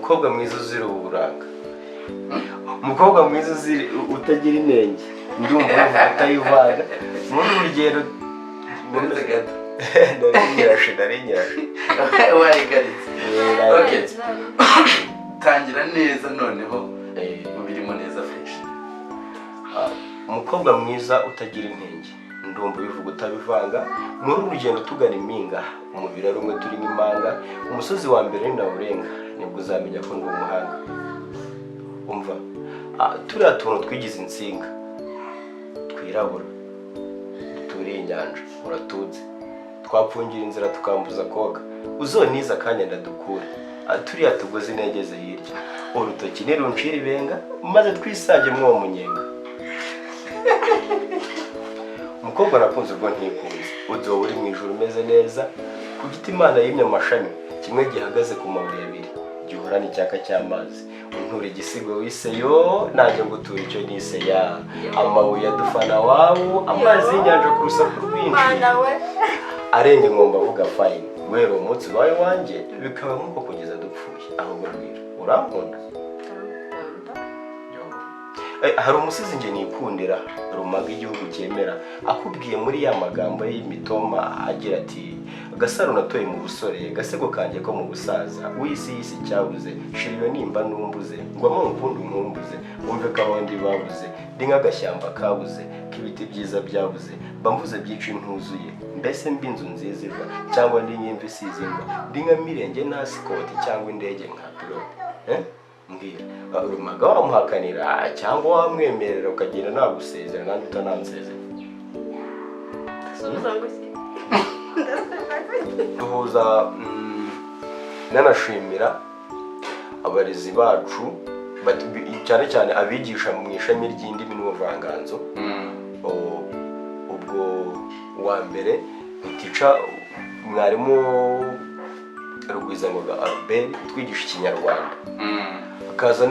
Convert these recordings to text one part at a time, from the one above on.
Umukobwa mwiza uzira uburanga, umukobwa mwiza uzira utagira inenge, ndumva ubivuga utayivanga. Muri uru rugendo Uretse gato. Nari nyirashe, nari nyirashe. Wayigaritse. Okay. Tangira neza noneho, ubirimo neza fresh. Umukobwa mwiza utagira intenge, ndumva ubivuga utabivanga. Muri uru rugendo tugana impinga, umubiri ari umwe, turi nk'impanga. Umusozi wa mbere ninawurenga, nibwo uzamenya ko ndi umuhanga. Umva, turiya tuntu twigize insinga twirabura duturiye inyanja, uratuze twapfungira inzira tukambuza koga. Uzoniza akanya ndadukure. Turiya tugozi negeze hirya, urutoki niruncira ibenga, maze twisange mw'uwo munyenga. Umukobwa nakunze ubwo ntikunze, uzoba uri mu ijuru umeze neza. Ku giti Imana yimye amashami, kimwe gihagaze ku mabuye abiri, gihorana icyaka cy'amazi. Untura igisigo wise yo, nanjye ngutura icyo nise ya. Amabuye adufana wawu, amazi y'inyanja ku rusaku rwinshi Mana we! Arenga inkombe avuga fine. Guhera uwo munsi ubaye wanjye, bikaba nk'uko kugeza dupfuye. Ahubwo mbwira, urankunda? Hari umusizi njye nikundira, Rumaga igihugu cyemera, akubwiye muri ya magambo ye y'imitoma agira ati: "Gasaro natoye mu busore, gasego kanjye ko mu busaza, w'isi y'isi cyabuze, shira iyo nimba numbuze, ngwamo nkundu nkumbuze, wumve ko abandi babuze, ndi nk'agashyamba kabuze k'ibiti byiza byabuze, mba mvuze byinshi ntuzuye, mbese mba inzu nziza iva, cyangwa ndi nk'imva isize ingwa, ndi nka mirenge nta sikoti, cyangwa indege nka pilote." Eh? Mbwira, Rumaga wamuhakanira cyangwa wamwemerera ukagenda nagusezera nanjye utanansezera? Subiza ngo iki? Duhuza nanashimira abarezi bacu, cyane cyane abigisha mu ishami ry'indimi n'ubuvanganzo. Ubwo uwa mbere ni teacher mwarimu Rugwizangoga Albert utwigisha Ikinyarwanda, hakaza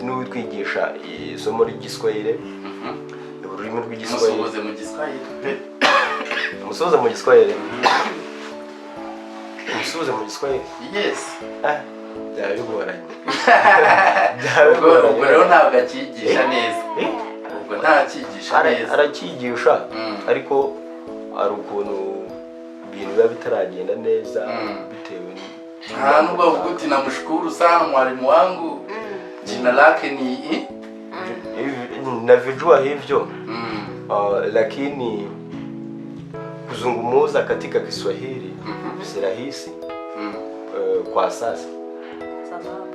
n'uwitwigisha isomo ry'Igiswahili, ururimi rw'Igiswahili. Musuhuze mu Giswahili pe. Umusuhuze mu Giswahili, umusuhuze mu Giswahili. Yes. Ah, byaba bigoranye, byaba Ubwo bigoranye. Rero ntabwo akigisha neza. Eh? Ubwo ntakigisha neza. Arakigisha, ariko hari ukuntu ibintu biba bitaragenda neza bitewe Nta nubwo avuga uti: "Namshukuru sana mwalimu wangu, jina lake ni i?" Navijua hivyo, lakini kuzungumuza katika Kiswahili si rahisi kwa sasa. Sababu?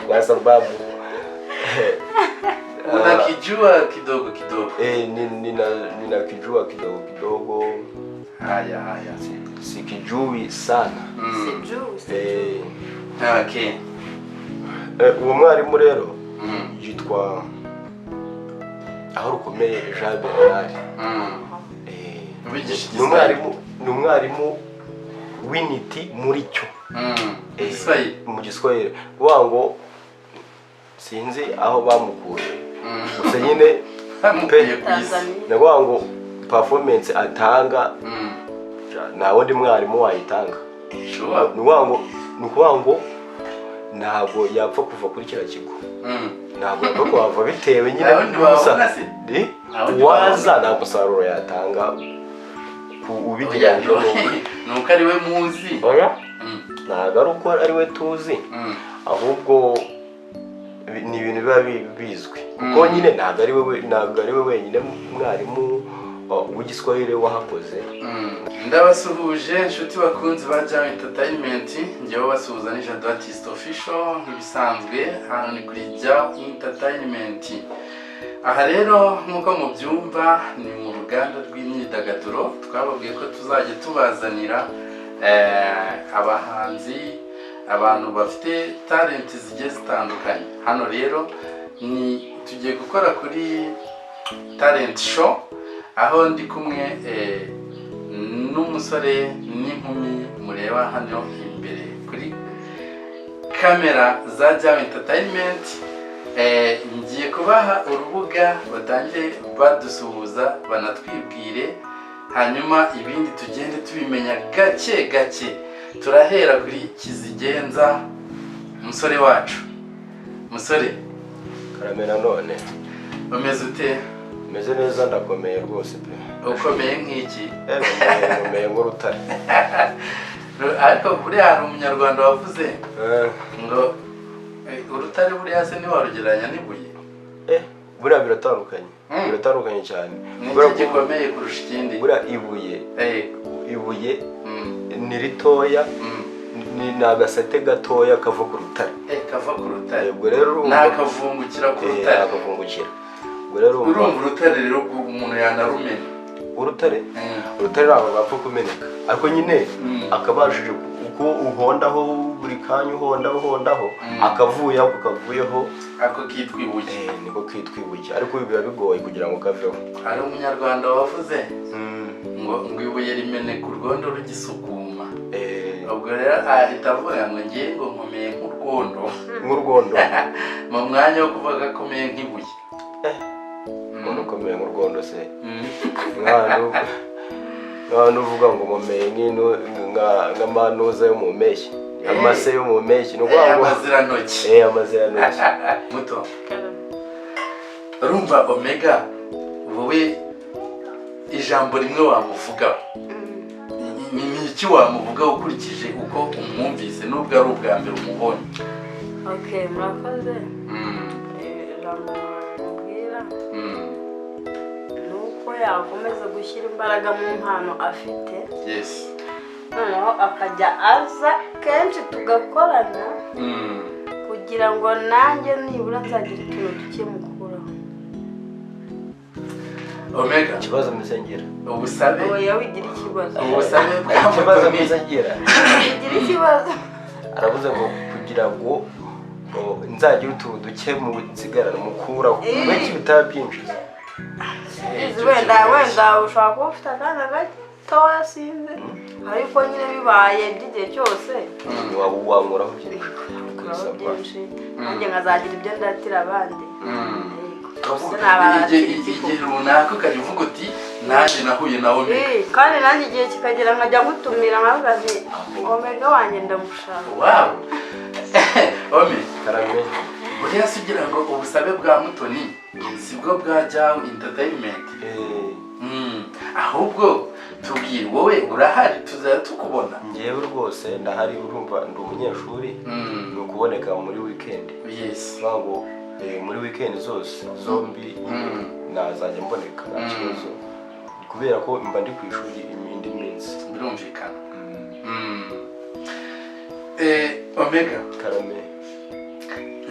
Kwa sababu Unakijua kidogo kidogo. Eh, ninakijua kidogo kidogo. Haya haya. Sikijui sana. Sijui, sijui. Uwo mwarimu rero yitwa aho rukomeye Jean Bernard. Ubigisha Ni Igiswahili. umwarimu, ni umwarimu w'intiti muri cyo. Igiswahili. Mu Giswahili, kuvuga ngo sinzi aho bamukuye, gusa nyine Bamukuye ku isi. Tanzania. Ni ukuvuga ngo performance atanga, nta wundi mwarimu wayitanga. Ni ukuvuga ngo ntabwo yapfa kuva kuri kiriya kigo, ntabwo yapfa kuhava bitewe nyine Nta wundi wabona se? Ni? Nta wundi Waza wabona. nta musaruro yatanga ubigereranyije n'uko Ni uko ari we muzi. Oya, ntabwo ari uko ari we tuzi, ahubwo ni ibintu biba bizwi kuko nyine ntabwo ari we wenyine mwarimu w'Igiswahili wahakoze. Ndabasuhuje inshuti bakunzi ba Jam Entertainment. Njyewe basuhuza ni Jado Artist Official. Nk'ibisanzwe hano ni kuri Jam Entertainment. Aha rero nk'uko mubyumva ni mu ruganda rw'imyidagaduro. Twababwiye ko tuzajya tubazanira abahanzi, abantu bafite talent zigiye zitandukanye. Hano rero ni tugiye gukora kuri talent show, aho ndi kumwe n'umusore n'inkumi mureba hano imbere kuri kamera za Jam Entertainment. Ngiye kubaha urubuga batangire badusuhuza, banatwibwire, hanyuma ibindi tugende tubimenya gake gake. Turahera kuri Kizigenza, umusore wacu. Musore. Karame nanone. Umeze ute? Meze neza, ndakomeye rwose pe. Ukomeye nk'iki? Nkomeye nk'urutare. Ariko buriya hari umunyarwanda wavuze ngo urutare buriya se ntiwarugereranya n'ibuye. Buriya biratandukanye. Biratandukanye cyane. Ni Kubera iki ko gikomeye kurusha ikindi? Buriya ibuye, ibuye ni ritoya, ni agasate gatoya kava ku rutare. Kava ku rutare. Ubwo rero urumva Ni akavungukira ku rutare. Akavungukira. Ubwo rero urumva Urumva urutare rero umuntu yanarumena. Urutare, urutare ntabwo rwapfa kumeneka, ariko nyine akabashije uko uhondaho buri kanya, uhondaho uhondaho, akavuyeho, ako kavuyeho. Ako kitwa ibuye. Niko kitwa ibuye, ariko biba bigoye kugira ngo kaveho. Hari umunyarwanda wavuze ngo ibuye rimeneka urwondo rugisukuma. Ubwo rero ahita avuga ngo ngiye ngo nkomeye nk'urwondo. Nk'urwondo. Mu mwanya wo kuvuga ko akomeye nk'ibuye. Umuntu ukomeye nk'urwondo se? Nk'ahantu uvuga ngo nkomeye nk'amanuza yo mu mpeshyi, amase yo mu mpeshyi, ni ukuvuga ngo Amazirantoki. Amazirantoki. Muto, urumva Omega, wowe ijambo rimwe wamuvugaho ni iki wamuvugaho ukurikije uko umwumvise, nubwo ari ubwa mbere umubonye? Okay, murakoze. Ijambo namubwira ni uko yakomeza gushyira imbaraga mu mpano afite, noneho akajya aza kenshi tugakorana, kugira ngo nanjye nibura nzagira utuntu duke mukuraho. Omega. Ikibazo meze ngira Ubusabe. Oya, wigira ikibazo. Ubusabe bwa Ikibazo Mutoni. meze ngira. Wigira ikibazo. Aravuze ngo kugira ngo nzagire utuntu duke mu nsigarana mukuraho. Benshi bitaba byinshi. Izi wenda ushobora kuba ufite akana gatoya, sinzi, ariko nyine bibaye by'igihe cyose Waba wankuraho byinshi. ukuraho byinshi, nanjye nkazagira ibyo ndatira abandi. Yego. Ukavuga Se nabaratira igihe iki igihe koko? runaka ukajya uvuga uti nanjye nahuye na Omega. Kandi nanjye igihe kikagera nkajya ngutumira, nkavuga nti Omega wanjye ndamushaka. Wow, Ome. Karame. Buriya se ugira ngo ubusabe bwa Mutoni sibwo bwa Jawu Entertainment? Ahubwo tubwire, wowe urahari, tuzajya tukubona? Njyewe rwose ndahari, urumva ndi umunyeshuri, ni ukuboneka muri weekend. Kuvuga ngo muri weekend zose zombi nazajya mboneka nta kibazo, kubera ko mba ndi ku ishuri indi minsi. Birumvikana. Omega. Karame.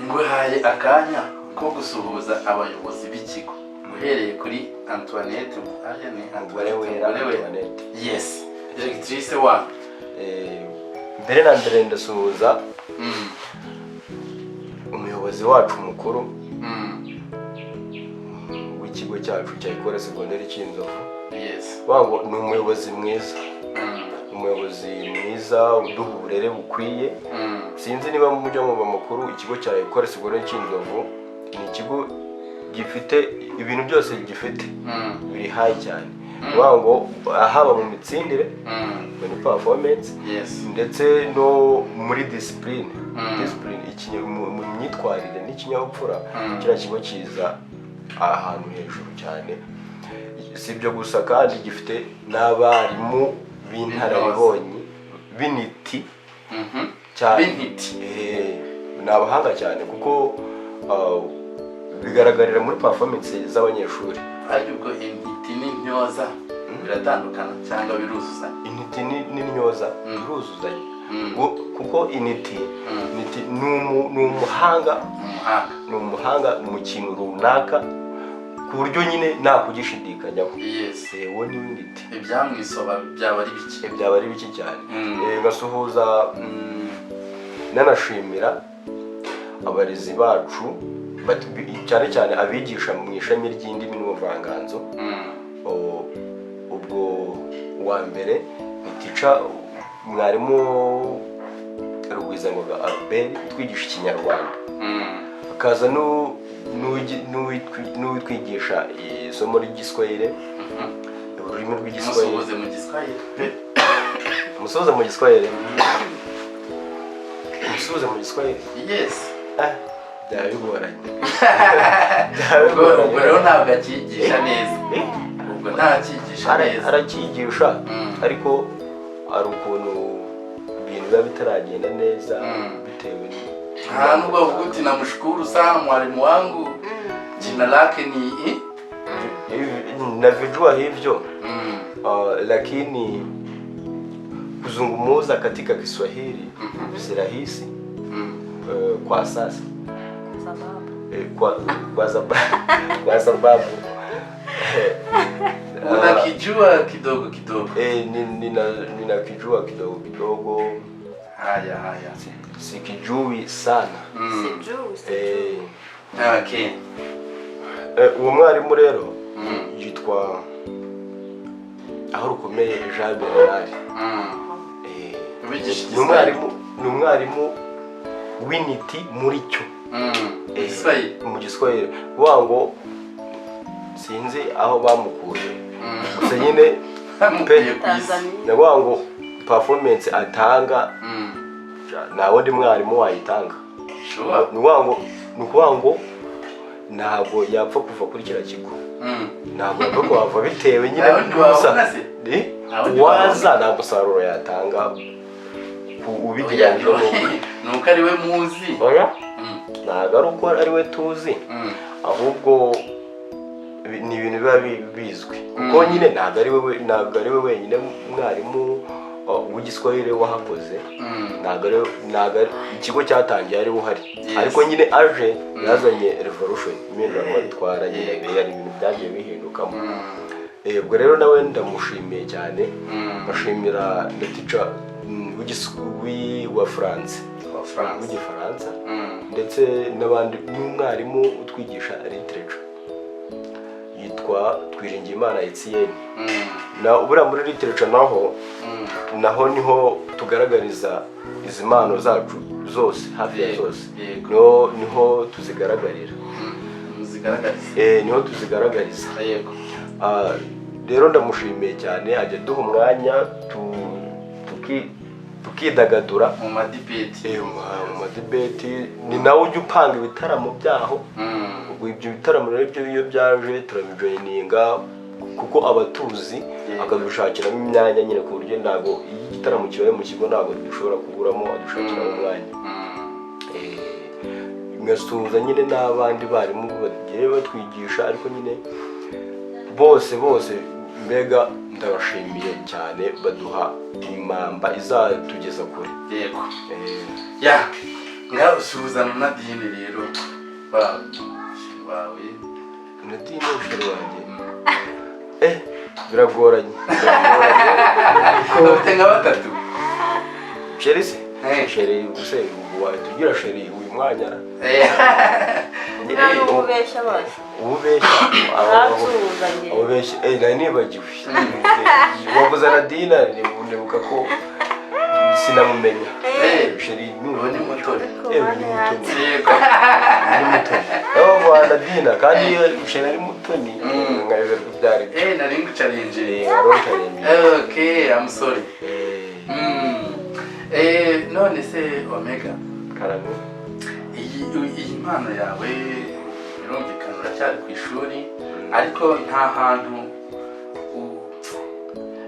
Nguhaye akanya ko gusuhuza abayobozi b'ikigo, uhereye kuri Antoinette aya ni Umugore wera. Umugore wera. Antoinette. Yes, directrice wanyu. Mbere na mbere ndasuhuza umuyobozi wacu mukuru w'ikigo cyacu cya Ecole Secondaire Cyinzovu. Kuvuga ngo ni umuyobozi mwiza, umuyobozi mwiza uduha uburere bukwiye. Sinzi niba mujya mu makuru, ikigo cya Ecole Secondaire Cyinzovu ni ikigo gifite ibintu byose, gifite biri high cyane. Kuvuga ngo haba mu mitsindire, muri performance, ndetse no muri discipline, discipline mu myitwarire n'ikinyabupfura, kiriya kigo kiza ahantu hejuru cyane. Si ibyo gusa kandi, gifite n'abarimu b'inararibonye, b'intiti cyane. B'intiti. Ni abahanga cyane kuko bigaragarira muri performance z'abanyeshuri. Ariko ubwo intiti n'intyoza biratandukana cyangwa biruzuzanya? Intiti n'intyoza biruzuzanya. Kuko intiti, intiti ni umuhanga. Umuhanga. Ni umuhanga mu kintu runaka, ku buryo nyine nta kugishidikanyaho. Uwo ni intiti. Ibyamwisoba byaba ari bike. Byaba ari bike cyane. Ngasuhuza, nanashimira abarezi bacu, cyane cyane abigisha mu ishami ry'indimi n'ubuvanganzo. Ubwo uwa mbere ni teacher mwarimu Rugwizangoga Albert utwigisha Ikinyarwanda, hakaza n'uwitwigisha isomo ry'Igiswahili, ururimi rw'Igiswahili. Musuhuze mu Giswahili. Musuhuze mu Giswahili. Musuhuze mu Giswahili. Yes. Ah, byaba bigoranye. Byaba Ubwo bigoranye. rero ntabwo akigisha neza. Eh? Ubwo ntakigisha neza. Arakigisha, ariko hari ukuntu ibintu biba bitaragenda neza, bitewe Nta nubwo avuga uti: "Namshukuru sana mwalimu wangu, jina lake ni Navijua hivyo, lakini kuzungumuza katika Kiswahili si rahisi kwa sasa. Sababu? Kwa sababu Unakijua kidogo kidogo. Ninakijua kidogo kidogo. Haya haya. Sikijui sana. Sijui, sijui. Uwo mwarimu rero yitwa aho rukomeye Jean Bernard. Ubigisha Ni Igiswahili. umwarimu, ni umwarimu w'intiti muri cyo. Igiswahili. Mu Giswahili, kuvuga ngo sinzi aho bamukuye, gusa nyine Bamukuye ku isi. Tanzania. Ndavuga ngo performance atanga, nta wundi mwarimu wayitanga. Ni ukuvuga ngo ntabwo yapfa kuva kuri kiriya kigo. Ntabwo yapfa kuhava bitewe nyine Nta wundi wabona se? Eh? Nta wundi Waza wabona? nta musaruro yatanga ubigereranyije n'uko. Ni uko ari we muzi. Oya, ntabwo ari uko ari we tuzi, ahubwo ni ibintu biba bizwi, kuko nyine ntabwo ari we wenyine mwarimu w'Igiswahili wahakoze. Ntabwo ari ikigo cyatangiye ari we uhari, ariko nyine aje yazanye revolution, impinduramatwara nyine, hari ibintu byagiye bihindukamo. Ubwo rero nawe ndamushimiye cyane. Ngashimira na teacher wa France, Wa France. w'Igifaransa, ndetse n'abandi, n'umwarimu utwigisha literature yitwa Twiringiyimana Etienne. Na buriya muri literature naho, naho niho tugaragariza izi mpano zacu zose, hafi ya zose. Niho tuzigaragarira. Muzigaragariza. Niho tuzigaragariza. Ah, rero ndamushimiye cyane, ajya aduha umwanya tukidagadura. Mu madebate. Mu madebate. Ni nawe ujya upanga ibitaramo byaho. Ubwo ibyo bitaramo rero, ibyo iyo byaje turabijoininga, kuko abatuzi, akadushakiramo imyanya nyine, ku buryo ntabwo iyo igitaramo kibaye mu kigo ntabwo dushobora kuburamo, adushakiramo umwanya. Ngasuhuza nyine n'abandi barimu bagiye batwigisha, ariko nyine bose bose mbega ndabashimiye cyane, baduha impamba izatugeza kure. Ya, ngaho usuhuza na Nadine rero, bawe bawe. Nadine chéri wanjye, biragoranye, biragoranye. Ufite nka batatu. Chéri se? Eh. Chéri se wahita ugira chéri uyu mwanya? Nta n'ububeshya bose. Ububeshya. Ntansuhuzanye. Ububeshya. Nari nibagiwe wavuze Nadine, nibuka ko sinamumenya. Chéri ni Uwo ni Mutoni. Ni Mutoni. Ni Mutoni. Naho Nadine kandi iyo chéri ari Mutoni, nkayoberwa ibyo ari byo. Nari nguchallenge. Aronkaremye. Okay, I'm sorry. None se Omega, Karame. iyi mpano yawe birumvikana uracyari ku ishuri, ariko nta hantu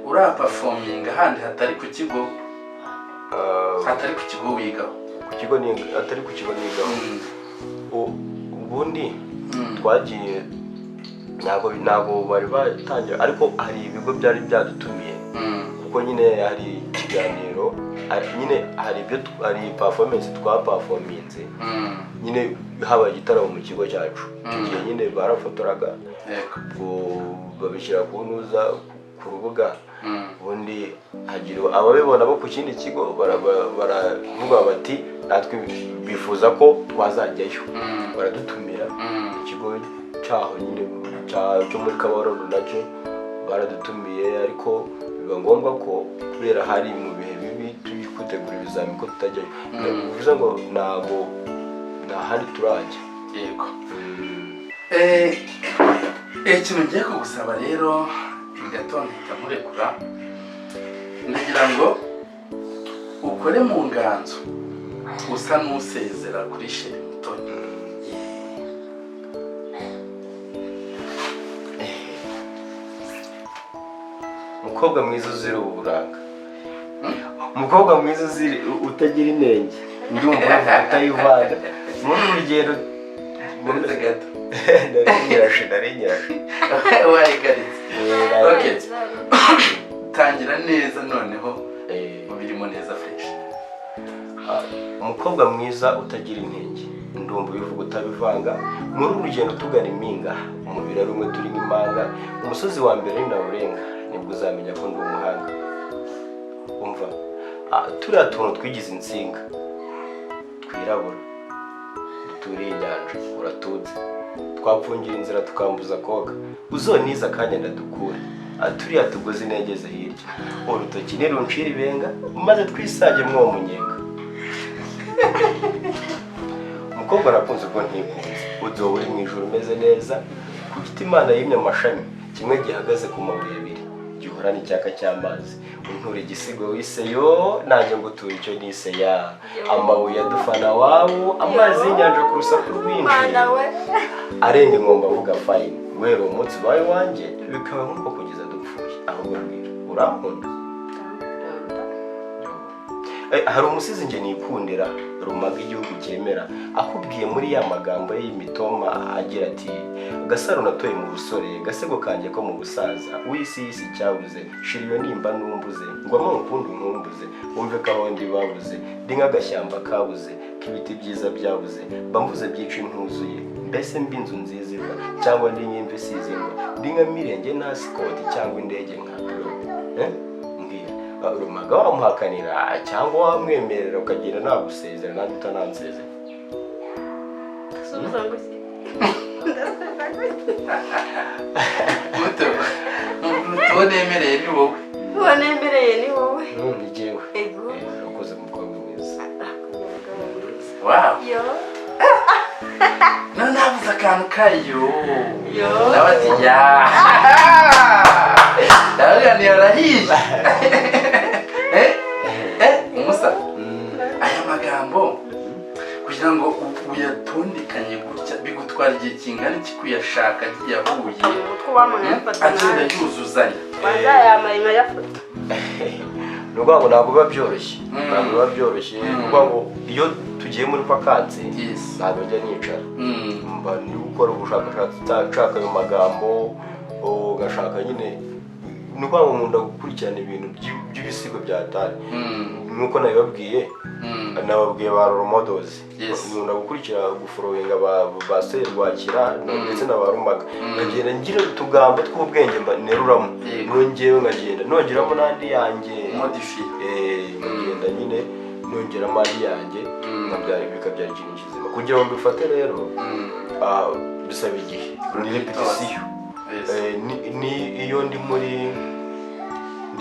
uraperforminga handi hatari ku kigo, hatari ku kigo wigaho? Ku kigo atari ku kigo nigaho? Ubundi twagiye, ntabwo bari batangira, ariko hari ibigo byari byadutumiye, kuko nyine hari ikiganiro, nyine hari ibyo hari performance twaperforminze, nyine habaye igitaramo mu kigo cyacu. Icyo gihe nyine barafotoraga, ubwo babishyira ku ntuza, ku rubuga, ubundi hagira ababibona bo ku kindi kigo, baravuga bati natwe bifuza ko twazajyayo, baradutumira. Ikigo cyaho nyine cyo muri Kabarore nacyo baradutumiye, ariko biba ngombwa ko kubera hari mu bihe bibi turi kwitegura ibizami ko tutajyayo. Bivuze ngo ntabwo nta handi turajya. Yego. Ikintu ngiye kugusaba rero gato mpita nkurekura, ndagira ngo Ukore mu nganzo usa n'usezera kuri chérie Mutoni. Umukobwa mwiza uzira uburanga, umukobwa mwiza uzira utagira inenge, ndumva ubivuga utayivanga muri uru rugendo. Uretse gato. Nari nyirashe, nari nyirashe. Wayigaritse. Okay. Tangira neza noneho, ubirimo neza fresh. Umukobwa mwiza utagira inenge, ndumva ubivuga utabivanga. Muri uru rugendo tugana impinga, umubiri ari umwe, turi nk'impanga. Umusozi wa mbere ninawurenga, nibwo uzamenya ko ndi umuhanga. Umva, turiya tuntu twigize insinga twirabura duturiye inyanja, uratunze, twapfungira inzira tukambuza koga, uzonize akanya ndadukure. Turiya tugozi negeze hirya, urutoki niruncira ibenga, maze twisage mwuwo munyenga. Umukobwa nakunze ubwo ntikunze, uzoba uri mu ijoro umeze neza ku giti Imana yimye amashami, kimwe gihagaze ku mabuye abiri, gihorana icyaka cy'amazi. Untura igisigo wise yo, nanjye ngutura icyo nise ya. Amabuye adufana wawo, amazi y'inyanja ku rusaku rwinshi Mana we! Arenga inkombe avuga fine. Guhera uwo munsi ubaye iwanjye, bikaba nk'uko kugeza dupfuye. Ahubwo mbwira, urankunda? Hari umusizi njye nikundira, Rumaga igihugu cyemera, akubwiye muri ya magambo ye y'imitoma agira ati: "Gasaro natoye mu busore, gasego kanjye ko mu busaza, w'isi y'isi cyabuze, shira iyo nimba numbuze, ngwamo nkundi nkumbuze, wumve ko aho ndi babuze, ndi nk'agashyamba kabuze k'ibiti byiza byabuze, mba mvuze byinshi ntuzuye, mbese mba inzu nziza iva, cyangwa ndi nk'imva isize ingwa, ndi nka mirenge nta sikoti, cyangwa indege nka pilote." Mbwira, Rumaga wamuhakanira cyangwa wamwemerera ukagenda nagusezera nanjye utanansezera? Subiza ngo iki? Ndasubiza ngo iki? Muto, uwo nemereye ni wowe. Uwo nemereye ni wowe. Ni jyewe. Ego. Urakoze, umukobwa mwiza. Wow. Yo. None navuze akantu kayo. Yo. Nawe ati ya, ndavuga ni arahiye. Eh eh, umusa, aya magambo kugira ngo uyatondekanye gutya bigutwara igihe kingana iki kuyashaka agiye ahuye? Umutwe w'umuntu yafata Agenda nabi. yuzuzanya. Wazayamara nkayafata. Ni ukuvuga ngo ntabwo biba byoroshye. Ntabwo biba byoroshye. Ni ukuvuga ngo iyo tugiye muri vakansi, ntabwo njya nicara. Mba ndi gukora ubushakashatsi, nshaka ayo magambo, ugashaka nyine. Ni ukuvuga ngo nkunda gukurikirana ibintu by'ibisigo bya tari. Nk'uko nabibabwiye, nababwiye ba role models. Nkunda gukurikira, gufollowinga ba Serwakira ndetse na ba Rumaga. Nkagenda ngira utugambo tw'ubwenge mba neruramo. Nongewe nkagenda nongeramo n'andi yanjye. Modifié. Nkagenda nyine nongeramo andi yanjye, bikabyara ikintu kizima. Kugira ngo mbifate rero, bisaba igihe, ni répétition. Ni iyo ndi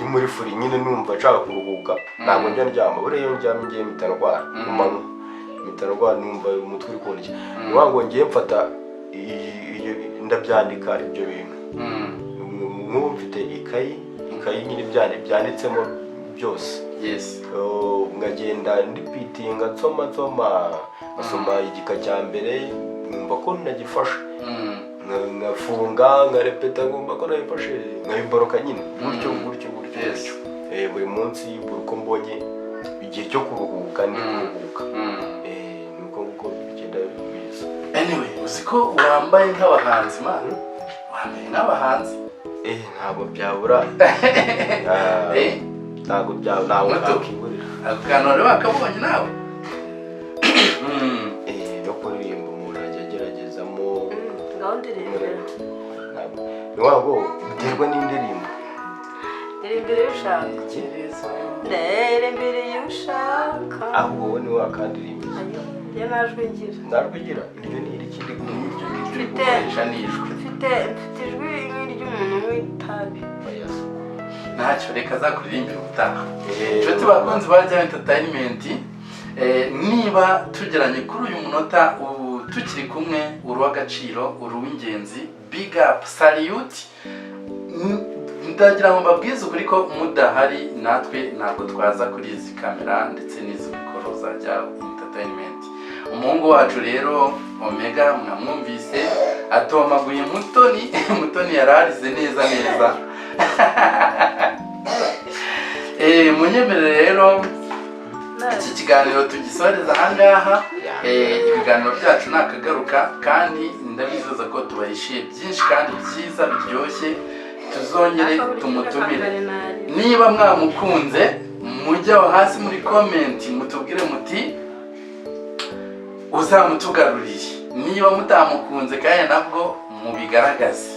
muri free nyine, numva nshaka kuruhuka, ntabwo njya ndyama. Buriya iyo ndyamye ngiye mpita ndwara ku manywa, mpita ndwara, numva umutwe uri kundya. Ni ukuvuga ngo ngiye mfata ndabyandika ibyo bintu. Nk'ubu mfite ikayi nyine byanditsemo byose. Oh, nkagenda ndipitinga, nsoma, nsoma, ngasoma igika cya mbere, nkumva ko nagifashe. Nkafunga, nkarepeta, nkumva ko nabifashe, nkabiboroka nyine gutyo gutyo gutyo gutyo. Buri munsi, buri uko mbonye igihe cyo kuruhuka, ndi kuruhuka. Ni uko nguko bigenda biza. Anyway, uzi ko wambaye nk'abahanzi man, wambaye nk'abahanzi. Ntabwo byabura. Ntabwo byabura, ntabwo Muto. nakwiburira. Ako kantu wari wakabonye nawe? No kuririmba umuntu ajya ageragezamo. Ngaho ndirimbira. Ntabwo ni ukuvuga ngo biterwa n'indirimbo. Ndirimbira iyo ushaka, ndirimbira iyo ushaka. Ahubwo wowe niwe wakandirimbiye. Ayo, njye nta jwi ngira. Ntabwo ugira iryo, ni irikindi? Iryo ngiryo uri gukoresha ni ijwi. Mfite ijwi nk'iry'umuntu unywa itabi. Oya. Ntacyo, reka azakuririmbira ubutaha. Inshuti bakunzi ba Jya Entertainment, niba tugeranye kuri uyu munota ubu tukiri kumwe, uri uw'agaciro, uri uw'ingenzi. Big up, salute. Ndagira ngo mbabwize ukuri ko mudahari natwe ntabwo twaza kuri izi kamera ndetse n'izi mikoro za Jyawe Entertainment. Umuhungu wacu rero Omega mwamwumvise atomaguye Mutoni. Mutoni yararize neza neza. Munyemerere rero iki kiganiro tugisoreza ahangaha. Ibiganiro byacu ni akagaruka, kandi ndabizeza ko tubahishiye byinshi kandi byiza biryoshye. Tuzongere tumutumire. Niba mwamukunze, mujye aho hasi muri comment mutubwire muti uzamutugaruriye. Niba mutamukunze kandi nabwo mubigaragaze.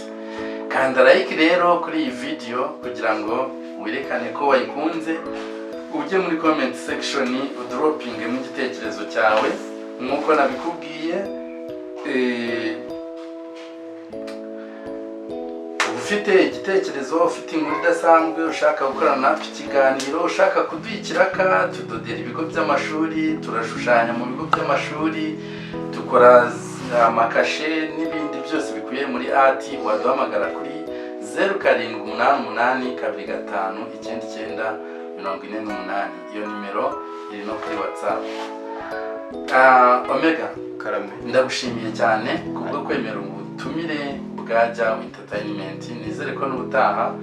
Kanda like rero kuri iyi video kugira ngo werekane ko wayikunze, ujye muri comment section udroppingemo igitekerezo cyawe nk'uko nabikubwiye. Ufite igitekerezo, ufite inkuru idasanzwe, ushaka gukorana natwe ikiganiro, ushaka kuduha ikiraka, tudodera ibigo by'amashuri, turashushanya mu bigo by'amashuri, dukora amakashe n'ibindi byose bikubiye muri art, waduhamagara kuri 0788259948. Iyo nimero iri no kuri WhatsApp. Omega, Karame. ndagushimiye cyane kubwo kwemera ubutumire bwa Jyawe Entertainment. Nizere ko n'ubutaha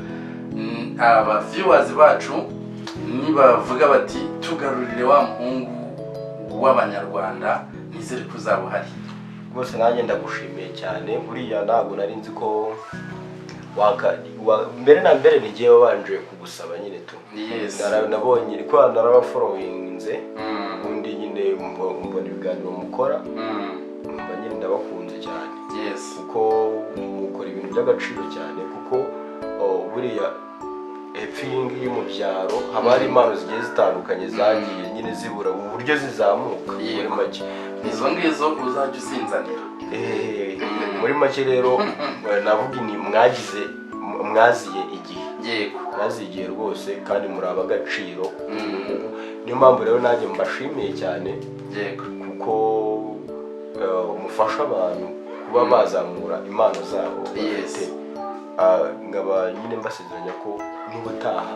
aba viewers bacu nibavuga bati tugarurire wa muhungu w'Abanyarwanda, nizere ko uzaba uhari. Rwose nanjye ndagushimiye cyane. Buriya ntabwo nari nzi ko mbere na mbere nigiye wabanje kugusaba nyine tu. Nabonye ko narabafollowinze, ubundi nyine mbona ibiganiro mukora, mba nyine ndabakunze cyane, kuko mukora ibintu by'agaciro cyane, kuko buriya hepfo iyi ngiyi mu byaro haba hari impano zigiye zitandukanye zagiye nyine zibura uburyo zizamuka muri make. Izo ngizo uzajya usinzanira. Muri make rero navuga ni mwagize mwaziye igihe. Mwaziye igihe rwose, kandi muri ab'agaciro. Niyo mpamvu rero nanjye mbashimiye cyane, kuko mufasha abantu kuba bazamura impano zabo bafite. Nkaba nyine mbasezeranya ko n'ubutaha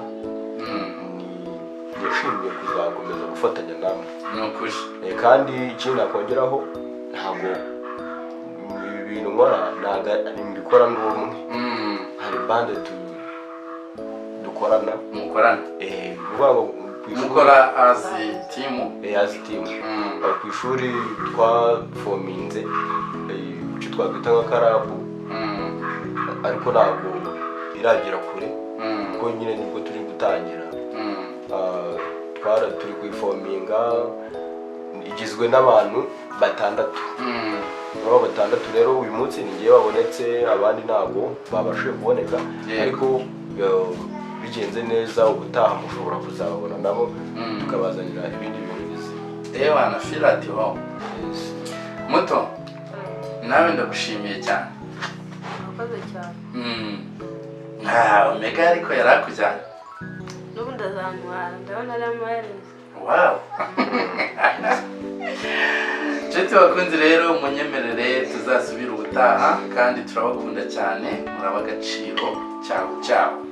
ni nishimiye kuzakomeza gufatanya namwe. Ni ukuri. Kandi ikindi nakongeraho, ntabwo ibi bintu nkora ntabwo mbikora ndi umwe. Hari bande dukorana. Mukorana. Ni ukuvuga ngo ku ishuri Mukora as team. As team. Ku ishuri twaforminze icyo twakwita nka club, ariko ntabwo iragera kure, kuko nyine nibwo turi gutangira. Twara turi kuyiforminga, igizwe n'abantu batandatu. Muri abo batandatu rero, uyu munsi ni ngewe wabonetse, abandi ntabwo babashije kuboneka. Ariko bigenze neza, ubutaha mushobora kuzababona nabo, tukabazanira ibindi bintu bizima. Ewana, feel at home. Yes. Muto, nawe ndagushimiye cyane. Murakoze cyane. Nka Omega ariko yari akujyanye. N'ubundi azantwara, ndabona ari amaherezo. Wow. Nshuti bakunzi rero, munyemerere tuzasubira ubutaha, kandi turabakunda cyane, muraba agaciro. Ciao ciao.